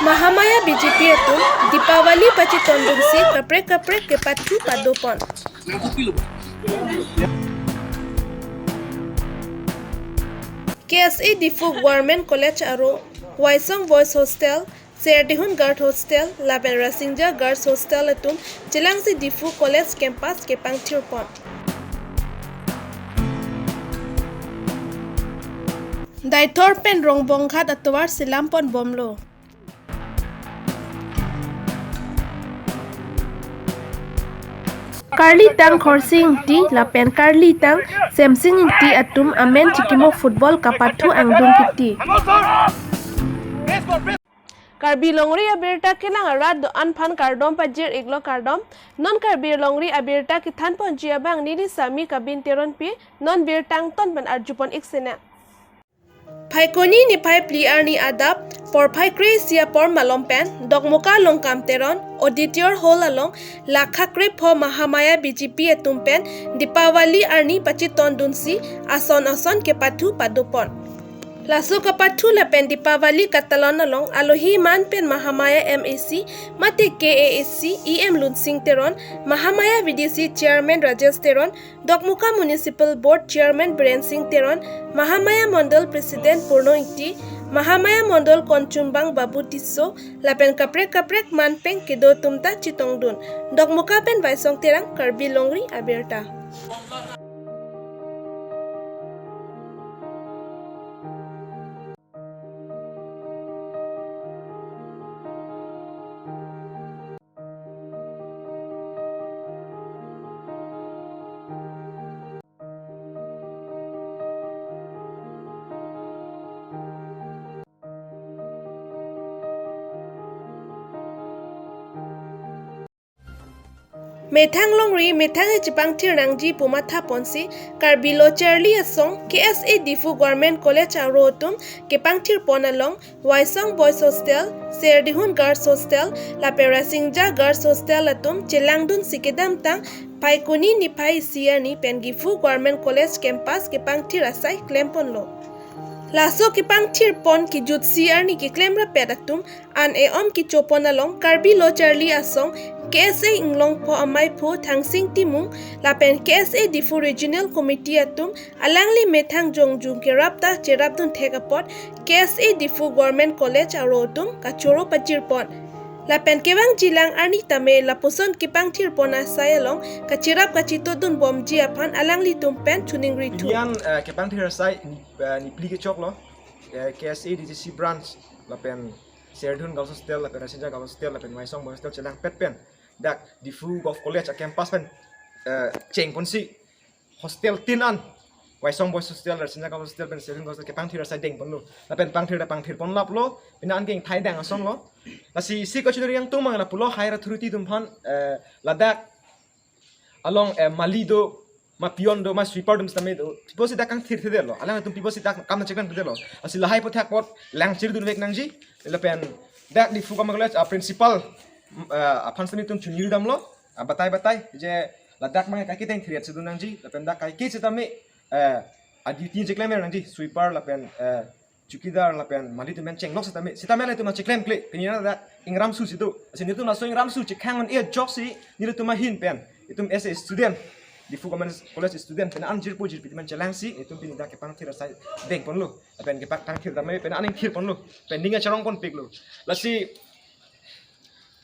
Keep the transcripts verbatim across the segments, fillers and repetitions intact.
Mahamaya B J P atum Deepavali pachetondunsi kaprek kaprek kepathu padopon. K S A Diphu Government College aro Waisong Boys Hostel, Serdihun Girls Hostel lapen Rasinja Girls Hostel atum chelangsi Diphu College campus kepangthirpon. Deithor pen Rongbonghat atovar selamponbomlo. Karlitang Khorsing Ingti lapen Karlitang Semsing Ingti atum amen chikimo football kapathu angdung kiti. Karbi Longri Abirta kelang arat do-an aphan kardom pajir-iklo, kardom. Non Karbi Longri Abirta kethanponji abang neli Sami Kabin Teronpi, non birta angton pen arjupon-ik sinang. Phaikuni niphai phli arni adap porphai kre-isi apor malom pen Dokmoka Longkam Teron Auditorium Hall along lakha krepho Mahamaya B J P atum pen Deepavali arni pachetondunsi ason ason kepathu padopon. Laso kepathu lapen Deepavali katalon along alohi man pen Mahamaya M A C mate K A A C E M Lunsing Teron, Mahamaya V D C Chairman Rajesh Teron, Dokmoka Municipal Board Chairman Biren Sing Teron, Mahamaya Mondol President Purno Ingti, Mahamaya Mondol Konchumbang Babu Tisso lapen kaprek kaprek man pen kedo atum ta chetongdun. Dokmoka pen Waisong Terang, Karbi Longri Abirta. Methang longri methang chepangthir nangji pu mathaponsi Karbi Lo Charli Asong K S A Diphu Government College aro atum kepangthirpon along Waisong Boys Hostel, Serdihun Girls Hostel lapen Rasinja Girls Hostel atum chelangdunsi kedamtang Phaikuni niphai isi arni pen Diphu Government College campus kepangthir asai klemponlo. Laso kepangthirpon kejutsi arni keklem rapet atum an e-om kechopon along Karbi Lo Charli Asong K S A Inglongpho Amaiphu Thangsing Timung lapen K S A Diphu Regional Committee atum alangli methang jongjung kerap ta cherapdun thek apot K S A Diphu Government College aro atum kachoro pajirpon. Lapen kevangjilang arni tame lapuson kepangthirpon asai along kacherap kachetongdunbomji aphan alanglitum pen choningrithu. Pini an, eh, kepangthir asai ni, eh, niphli kechoklo, eh, K S A D C C branch lapen Serdihun Girls Hostel lapen Rasinja Girls Hostel lapen Waisong Boys Hostel chelangpet pen dak Diphu Govt College a-campus pen, eh, chengponsi hostel tin an, Waisong Boys Hostel, Rasinja Girls Hostel pen Serdihun Girls Hostel kepangthir asai dengponlo. Lapen pangthir ta pangthirpon laplo. Pini an ke ingthai dang asonlo. Lasi isi kachinari angtung mang lapulo higher authority atum aphan, eh, ladak along, eh, mali do, ma peon do, ma sweeper do sitame do. Pi apotsi dak kangthirthedetlo. Alangtum pi apotsi dak kam nangcheklemthedetlo. Lasi lahai aphuthak apot langchirdunvek nangji. Lapen dak Diphu Government College a-principal, mm, eh, aphan sitame itum choningri damlo. Ah, batai batai je ladak mang kaike teng thriat si dun nangji, lapen dak kaike sitame, eh, a-duty cheklemver nangji, sweeper lapen, eh, chowkidar lapen mali atum pen chenglok sitame, sitame la itum cheklemkle, pini an dak ingramsu si do. Lasi nelitum laso ingramsu chekhang-un-e ajoksi nelitum ahin pen itum as a student, Diphu Government College student, pini an jirpo jirpi atum pen chelangsi itum pini dak kepangthir asai dengponlo. Lapen kepangthir tame pini an ingthirponlo. Pen ning kacharongponpiklo. Lasi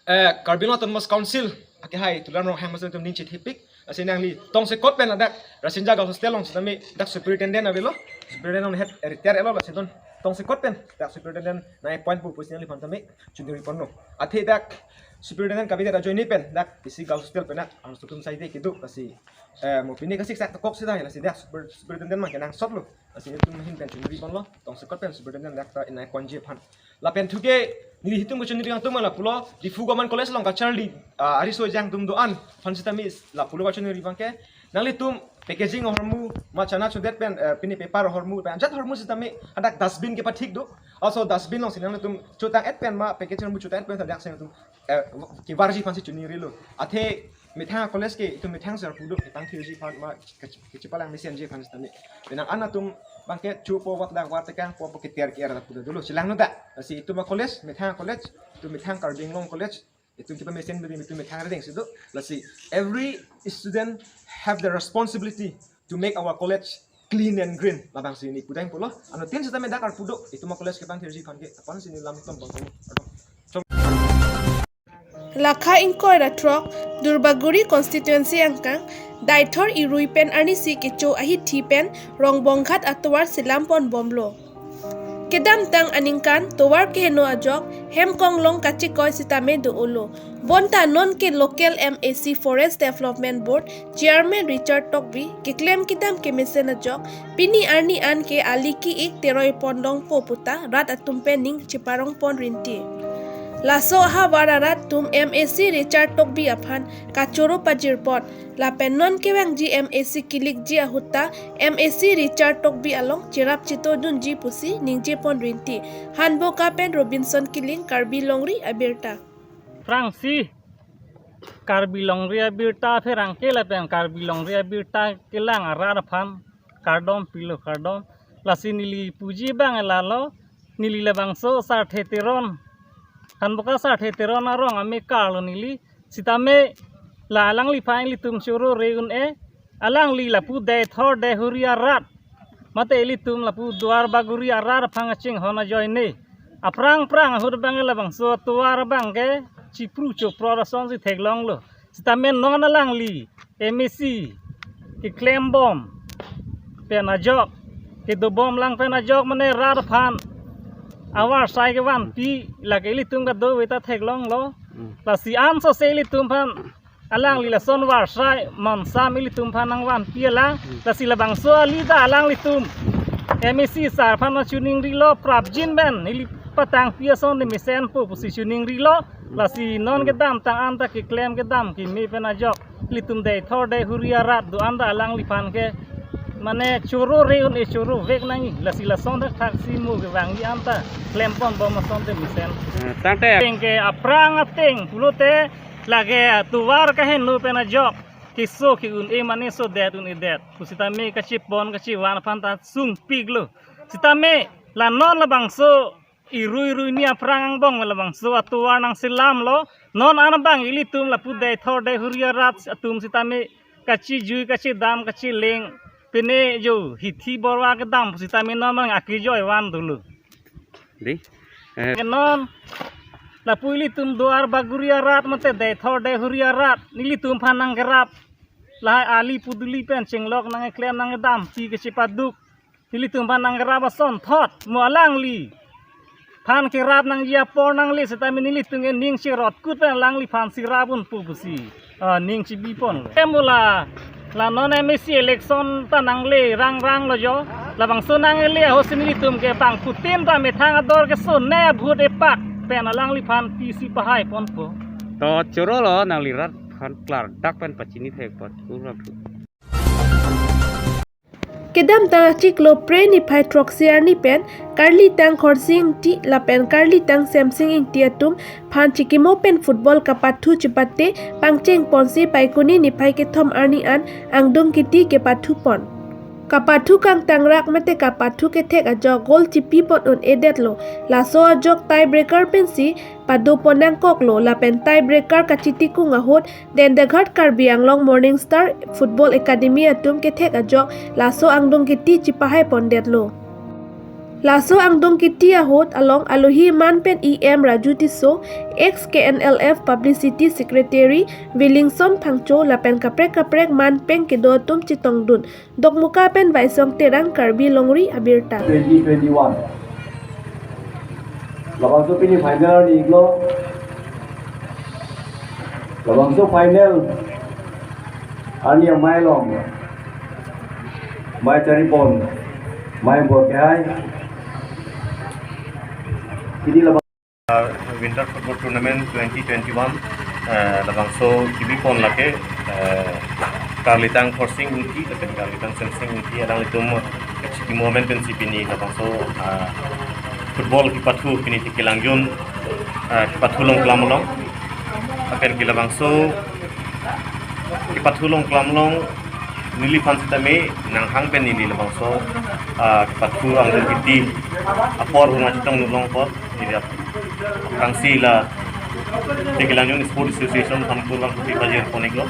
eh, Karbi Anglong Autonomous Council akehai Tuliram Ronghang amatsi itum ning chethepik. Lasi nangli tongsekot pen ladak Rasinja Girls Hostel along sitame dak superintendent avelo. Superintendent along head retire lo, lasi don tongsekot pen dak superintendent nang-appoint pu pusi nangliphan tame choningriponlo. Athe dak superintendent kabidet ajoine pen dak isi Girls Hostel pen dak angsuktum saide kedo, lasi, eh, mo pini kasiksak tokok sida, lasi dak super-, superintendent mang kenangsotlo. Lasi itum ahin pen choningriponlo, tongsekot pen superintendent dak ta nang-appointji aphan. Lapen thuke neli itum kachiningri angtung mang lapulo, Diphu Government College along kacharli, ah, ariso ejang atum do-an aphan sitame lapulo kachiningri abangke. Nanglitum packaging ahormu, ma chana chodet pen, eh, pini paper ahormu, pen ajat ahormu sitame hadak dustbin kepathik do. Also dustbin alongsi nanglitum chotang-et pen ma packaging ahormu chotang-et pen hadak si itum, eh, kevarji aphansi choningrilo. Athe methang college ke itum methang sir pudo kepangthirji aphan ma kech-, kechepalangmesenji aphan sitame. Penang an atum Bangke chupo wat dak wat tekang po po keter ke era puda dulu. Silang nuda. Lasi itum a-college, methang college, itum methang Karbi Anglong College, itum kipamesen beri itum methang rideng situ. Lasi every student have the responsibility to make our college clean and green. Labangsi neli pudang pulo. Anuttin sitame dak arpu do, itum a-college kepangthirji aphan ke, aphansi neli lam tom bang. Lakha ingkoi ra throk, Duarbagori constituency angkang, Deithor irui pen arnisi kecho ahithi pen, Rongbonghat atovar selam pon bomlo. Kedamtang aningkan, tovar keheno ajok, hem konglong kachekoi sitame do-olo. Bonta non ke local M A C Forest Development Board, Chairman Richard Tokbi, keklem kedam kemesen ajok, pini arni an ke ali ki-ik teroi pon longpo puta, rat atum pen ning cheparong pon rinti. Laso ahavar arat atum M A C Richard Tokbi aphan kachoro pajir pon, lapen non kevangji M A C kilikji ahut ta M A C Richard Tokbi along cherap cheto dunji pusi ningje pon rinti. Hanboka pen Robinson Killing, Karbi Longri Abirta. Aphrangsi Karbi Longri Abirta pherangke lapen Karbi Longri Abirta kelang arat aphan kardom pilo, kardom. Lasi neli puji abang lalo, neli labangso Sarthe Teron, Hanboka Sarthe Teron arong amekar lo neli, sitame la alangliphan ilitum choro re un-e, alangli lapu Deithor Deihori arat, mate ilitum lapu Duarbagori arat aphan kachinghon ajoine. Aphrang phrang ahut abang labangso atovar abang ke chipru chopro asonsi theklonglo. Sitame non alangli M A C keklem bom pen ajok, kedo bom lang pen ajok mane rat aphan avarsai kevanpi lake ilitum kadokave ta theklonglo. Hmm. Lasi ansose ilitum aphan alangli lason varsai monsam ilitum aphan nangvanpi alang. Hmm. Lasi labangso ali ta alanglitum M A C sar aphan chiningrilo, prapjin pen ili patangpi ason de mesenpo pusi chiningrilo. Lasi non kedamtang an ta keklem kedam keme pen ajok ilitum Deithor Deihori arat do-an ta alangliphan ke mane choro re un-e, choro vek nangji. Lasi lason thakthak si mo kevangji an ta klem pon bom ason de mesen. Eh, tangte ateng ke aphrang ateng pulote lake atovar kaheno pen ajok keso ke-un-e mane sodet un-edet pusitame kachepon kachevan aphan ta sungpiklo. Sitame la non labangso irui irui ni aphrang angbong labangso atovar nangselamlo. Non an abang ilitum lapu Deithor Deihori arat atum sitame kachijui kachedam kacheleng pine jo hithi borwa kedam sitame non mang akejoi van dolo. Di? Eh. Non lapu ilitum Duarbagori arat mate Deithor Deihori arat nelitum aphan nangkerap. Lahai ali puduli pen chenglok nangkeklem nangkedampi kachepaduk. Nelitum aphan nangkerap asonthot mo alangliphan kerap nangji apor nangle sitame nelitum ke ning cherotkut pen alangliphan si rap unpo pusi, ah, ning chebi pon. Em mo la, la non M A C election ta nangle rangrang lo jo. Labangso nangle ahut si nelitum ke pangphutin ta methang ador kesone vote epak pen alangliphan pisi pahai ponpo. To choro lo nangli rat aphan klardak pen pachini thek pot kurang. Kedamtang achiklo Phre niphai throksi arni pen Karlitang Khorsing Ingti lapen Karlitang Semsing Ingti atum aphan chikimo pen football kapathu chipate pangcheng ponsi Paikuni niphai kethom arni an angdung kiti kepathu pon. Kapathu kangtangrak mate kapathu kethek ajok goal chipi pon un-edetlo. Laso ajok tie breaker pensi pado pon nangkoklo lapen tie breaker kachitikung ahut Dendeghat Karbi Anglong Morning Star Football Academy atum kethek ajok laso angdung kiti chipahai pondetlo. Laso angdung kiti ahut along alohi man pen E M Raju Tisso, ex K N L F Publicity Secretary Willingson Phangcho lapen kaprek kaprek man pen kedo atum chetongdun. Dokmoka pen Vaisong Terang, Karbi Longri Abirta. Twenty twenty-one. Labangso pini final ni iklo. Labangso final arni amei along mei charipon, mei bor kehai. Pini labang Winter Football Tournament twenty twenty-one, eh, labangso kibipon lake, eh, Karlitang Khorsing Ingti, lapen Karlitang Semsing Ingti, alanglitum kachikimo amen pensi pini labangso, ah, football kipathu pini ti kelangjun, ah, kipathu longklam along. Lapen ke labangso kipathu longklam along Neliphan sitame nanghang pen neli labangso, ah, kepathu angdeng kiti apor huna chetong nulong apot neli ap-, aphrangsi la Tekelangjun Sports Association aphan kurvangthu pajir pon-iklo.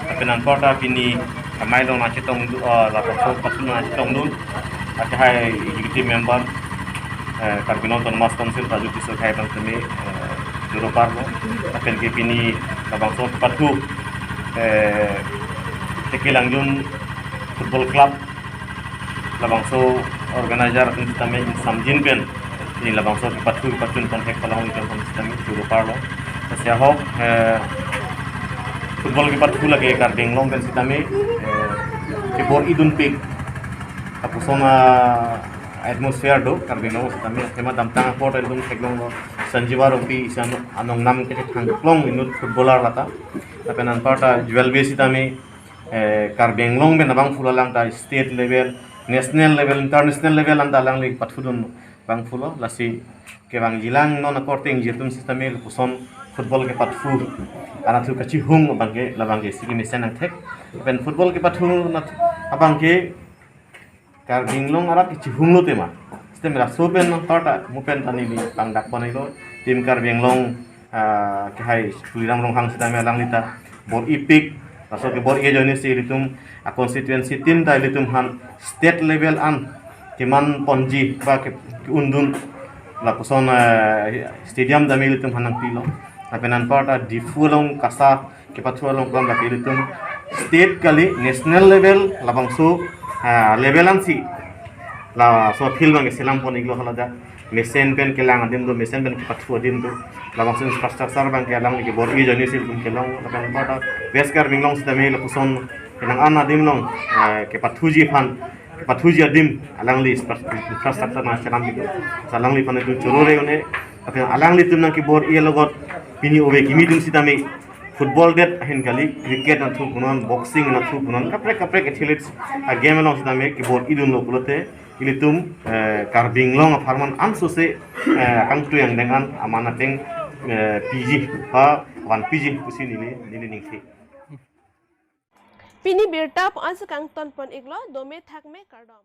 Lapen anparta pini amei along nangchetong du, ah, labangso kepathu nangchetongdun, akehai executive member, eh, Karbi Anglong Autonomous Council Raju Tisso Kehai abang sitame, eh, choro parlo. Lapen ke pini labangso kepathu, eh, Tekelangjun Football Club labangso organizer atum sitame ingsamjin pen pini labangso kepathu kepachun ponthek palong itum sitame choro parlo. Lasi ahok, eh, football kepathu lake Karbi Anglong pen sitame, eh, kebor-idunpik lapuson a-atmosphere do Karbi Anglong sitame. Athema damtang apor ta ilitum theklonglo, Sanjiva Rongpi isi an anong nam kethangklong inut footballer lata. Lapen anparta Jewel Bey sitame, eh, Karbi Anglong pen abangphulo, alang ta state level, national level, international level anta alangli pathudun abangphulo. Lasi kevangjilang non akorte ingjir atum sitame lapuson football kepathu anatthu kachihung abangke labangke isi kemesen nangthek. Lapen football kepathu nat-, abangke Karbi Anglong arat kechihunglo tema. Sitame laso pen anparta mo pen ta neli pangdak pon-iklo. Team Karbi Anglong, ah, kehai Tuliram Ronghang sitame alangli ta bor-ipik, laso kebor-i ajoine si ilitum a-constituency tin ta ilitum aphan state level an keman ponji ba ke, ke-undun lapuson, eh, stadium tame ilitum aphan nangpilo. Lapen anparta Diphu along kasa kepathu along plang lake ilitum state kali, national level labangso, ah, level ansi laso field abangke selam pon-iklo. Hala dak mesen pen kelang adim do, mesen pen kepathu adim do. Labangso infrastructure abangke alangli kebor-i ajoine si ilitum kelong. Lapen anparta West Karbi Anglong sitame lapuson kenang an adim along, eh, kepathuji aphan, kepathuji adim alangli infra-, infrastructure nangselam pilo. Lasi alangliphan itum choro re-un-e. Lapen alanglitum nangkebor-i alogot pini ove kimi atum sitame football det ahin kali, cricket anatthu punon, boxing anatthu punon, kaprek kaprek athletes a-game along sitame kebor-idunlo pulote ilitum, eh, Karbi Anglong apharman ansose, eh, akangtui angdeng an aman ateng, eh, piji ba vanpiji pusi neli, neli ningke. Pini birta pu-an si kangton pon-iklo, dome thakme kardom.